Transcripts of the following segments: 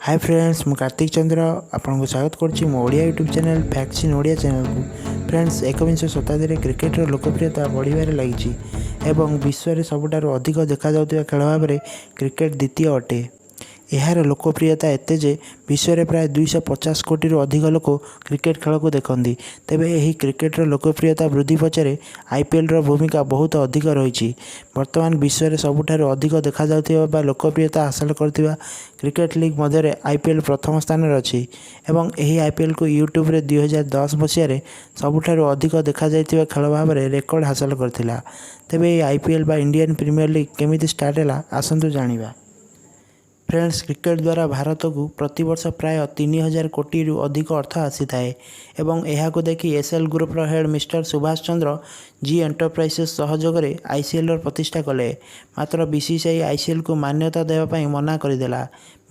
ହାଏ friends, ମୁଁ କାର୍ତ୍ତିକ ଚନ୍ଦ୍ର ଆପଣଙ୍କୁ ସ୍ୱାଗତ କରୁଛି ମୋ Odia YouTube channel facts in Odia ଚ୍ୟାନେଲ୍କୁ। ଫ୍ରେଣ୍ଡସ୍, ଏକବିଂଶ ଶତାବ୍ଦୀରେ କ୍ରିକେଟର ଲୋକପ୍ରିୟତା ବଢ଼ିବାରେ ଲାଗିଛି ଏବଂ ବିଶ୍ୱରେ ସବୁଠାରୁ ଅଧିକ ଦେଖାଯାଉଥିବା ଖେଳ ଭାବରେ କ୍ରିକେଟ ଦ୍ୱିତୀୟ ଅଟେ। ଏହାର ଲୋକପ୍ରିୟତା ଏତେ ଯେ ବିଶ୍ୱରେ ପ୍ରାୟ 250 କୋଟିରୁ ଅଧିକ ଲୋକ କ୍ରିକେଟ ଖେଳକୁ ଦେଖନ୍ତି। ତେବେ ଏହି କ୍ରିକେଟର ଲୋକପ୍ରିୟତା ବୃଦ୍ଧି ପଛରେ ଆଇପିଏଲ୍ର ଭୂମିକା ବହୁତ ଅଧିକ ରହିଛି। ବର୍ତ୍ତମାନ ବିଶ୍ୱରେ ସବୁଠାରୁ ଅଧିକ ଦେଖାଯାଉଥିବା ବା ଲୋକପ୍ରିୟତା ହାସଲ କରିଥିବା କ୍ରିକେଟ ଲିଗ୍ ମଧ୍ୟରେ ଆଇପିଏଲ୍ ପ୍ରଥମ ସ୍ଥାନରେ ଅଛି ଏବଂ ଏହି ଆଇପିଏଲ୍କୁ ୟୁଟ୍ୟୁବରେ 2010 ମସିହାରେ ସବୁଠାରୁ ଅଧିକ ଦେଖାଯାଇଥିବା ଖେଳ ଭାବରେ ରେକର୍ଡ଼ ହାସଲ କରିଥିଲା। ତେବେ ଏହି ଆଇପିଏଲ୍ ବା ଇଣ୍ଡିଆନ୍ ପ୍ରିମିୟର ଲିଗ୍ କେମିତି ଷ୍ଟାର୍ଟ ହେଲା, ଆସନ୍ତୁ ଜାଣିବା। ଫ୍ରେଣ୍ଡସ୍, କ୍ରିକେଟ ଦ୍ୱାରା ଭାରତକୁ ପ୍ରତିବର୍ଷ ପ୍ରାୟ 3000 କୋଟିରୁ ଅଧିକ ଅର୍ଥ ଆସିଥାଏ ଏବଂ ଏହାକୁ ଦେଖି ଏସ୍ଏଲ୍ ଗ୍ରୁପର head mister Subhash Chandra G enterprises ସହଯୋଗରେ ଆଇସିଏଲ୍ର ପ୍ରତିଷ୍ଠା କଲେ। ମାତ୍ର ବିସିସିଆଇ ଆଇସିଏଲ୍କୁ ମାନ୍ୟତା ଦେବା ପାଇଁ ମନା କରିଦେଲା।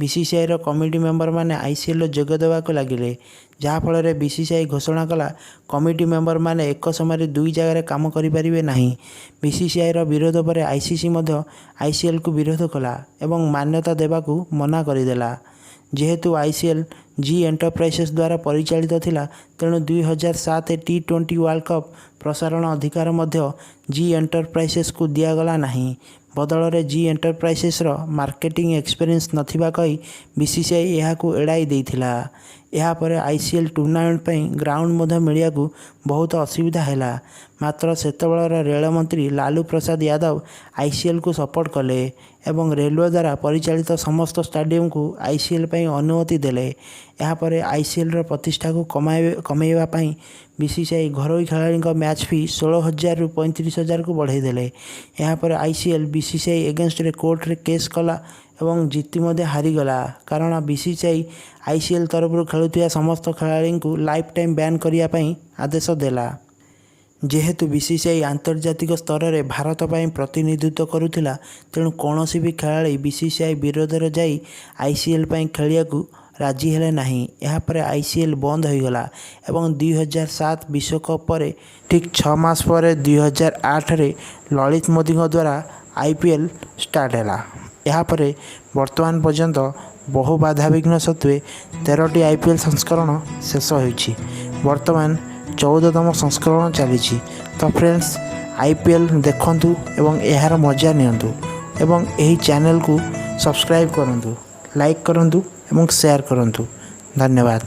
ବିସିସିଆଇର କମିଟି ମେମ୍ବରମାନେ ଆଇସିଏଲ୍ରେ ଯୋଗ ଦେବାକୁ ଲାଗିଲେ, ଯାହାଫଳରେ ବିସିସିଆଇ ଘୋଷଣା କଲା, କମିଟି ମେମ୍ବରମାନେ ଏକ ସମୟରେ ଦୁଇ ଜାଗାରେ କାମ କରିପାରିବେ ନାହିଁ। ବିସିସିଆଇର ବିରୋଧ ପରେ ଆଇସିସି ମଧ୍ୟ ଆଇସିଏଲ୍କୁ ବିରୋଧ କଲା ଏବଂ ମାନ୍ୟତା ଦେବାକୁ ମନା କରିଦେଲା। ଯେହେତୁ ଆଇସିଏଲ୍ ଜି ଏଣ୍ଟରପ୍ରାଇଜେସ୍ ଦ୍ୱାରା ପରିଚାଳିତ ଥିଲା, ତେଣୁ 2007 ଟି-20 ୱାର୍ଲଡ କପ୍ ପ୍ରସାରଣ ଅଧିକାର ମଧ୍ୟ ଜି ଏଣ୍ଟରପ୍ରାଇଜେସ୍କୁ ଦିଆଗଲା ନାହିଁ। ବଦଳରେ ଜି ଏଣ୍ଟରପ୍ରାଇଜେସ୍ର ମାର୍କେଟିଂ ଏକ୍ସପେରିଏନ୍ସ ନଥିବା କହି ବିସିସିଆଇ ଏହାକୁ ଏଡ଼ାଇ ଦେଇଥିଲା। ଏହାପରେ ଆଇସିଏଲ୍ ଟୁର୍ଣ୍ଣାମେଣ୍ଟ ପାଇଁ ଗ୍ରାଉଣ୍ଡ ମଧ୍ୟ ମିଳିବାକୁ ବହୁତ ଅସୁବିଧା ହେଲା। ମାତ୍ର ସେତେବେଳର ରେଳମନ୍ତ୍ରୀ ଲାଲୁ ପ୍ରସାଦ ଯାଦବ ଆଇସିଏଲ୍କୁ ସପୋର୍ଟ କଲେ ଏବଂ ରେଲୱେ ଦ୍ୱାରା ପରିଚାଳିତ ସମସ୍ତ ଷ୍ଟାଡିୟମକୁ ଆଇସିଏଲ୍ ପାଇଁ ଅନୁମତି ଦେଲେ। ଏହାପରେ ଆଇସିଏଲ୍ର ପ୍ରତିଷ୍ଠାକୁ କମାଇବା ପାଇଁ ବିସିସିଆଇ ଘରୋଇ ଖେଳାଳିଙ୍କ ମ୍ୟାଚ୍ ଫି 16,000ରୁ 35,000କୁ ବଢ଼ାଇ ଦେଲେ। ଏହାପରେ ଆଇସିଏଲ୍ ବିସିସିଆଇ ଏଗେନଷ୍ଟରେ କୋର୍ଟରେ କେସ୍ କଲା ଏବଂ ଜିତି ମଧ୍ୟ ହାରିଗଲା, କାରଣ ବିସିସିଆଇ ଆଇସିଏଲ୍ ତରଫରୁ ଖେଳୁଥିବା ସମସ୍ତ ଖେଳାଳିଙ୍କୁ ଲାଇଫ୍ ଟାଇମ୍ ବ୍ୟାନ୍ କରିବା ପାଇଁ ଆଦେଶ ଦେଲା। ଯେହେତୁ ବିସିସିଆଇ ଆନ୍ତର୍ଜାତିକ ସ୍ତରରେ ଭାରତ ପାଇଁ ପ୍ରତିନିଧିତ୍ୱ କରୁଥିଲା, ତେଣୁ କୌଣସି ବି ଖେଳାଳି ବିସିସିଆଇ ବିରୋଧରେ ଯାଇ ଆଇସିଏଲ୍ ପାଇଁ ଖେଳିବାକୁ ରାଜି ହେଲେ ନାହିଁ। ଏହାପରେ ଆଇସିଏଲ୍ ବନ୍ଦ ହୋଇଗଲା ଏବଂ 2007 ବିଶ୍ୱକପ୍ ପରେ ଠିକ୍ 6 ମାସ ପରେ 2008ରେ ଲଳିତ ମୋଦିଙ୍କ ଦ୍ୱାରା ଆଇପିଏଲ୍ ଷ୍ଟାର୍ଟ ହେଲା। ଏହାପରେ ବର୍ତ୍ତମାନ ପର୍ଯ୍ୟନ୍ତ ବହୁ ବାଧାବିଘ୍ନ ସତ୍ତ୍ୱେ 13ଟି ଆଇପିଏଲ୍ ସଂସ୍କରଣ ଶେଷ ହୋଇଛି। ବର୍ତ୍ତମାନ 14ତମ ସଂସ୍କରଣ ଚାଲିଛି। ତ ଫ୍ରେଣ୍ଡସ୍, ଆଇପିଏଲ୍ ଦେଖନ୍ତୁ ଏବଂ ଏହାର ମଜା ନିଅନ୍ତୁ ଏବଂ ଏହି ଚ୍ୟାନେଲକୁ ସବସ୍କ୍ରାଇବ୍ କରନ୍ତୁ, ଲାଇକ୍ କରନ୍ତୁ ଏବଂ ସେୟାର କରନ୍ତୁ। ଧନ୍ୟବାଦ।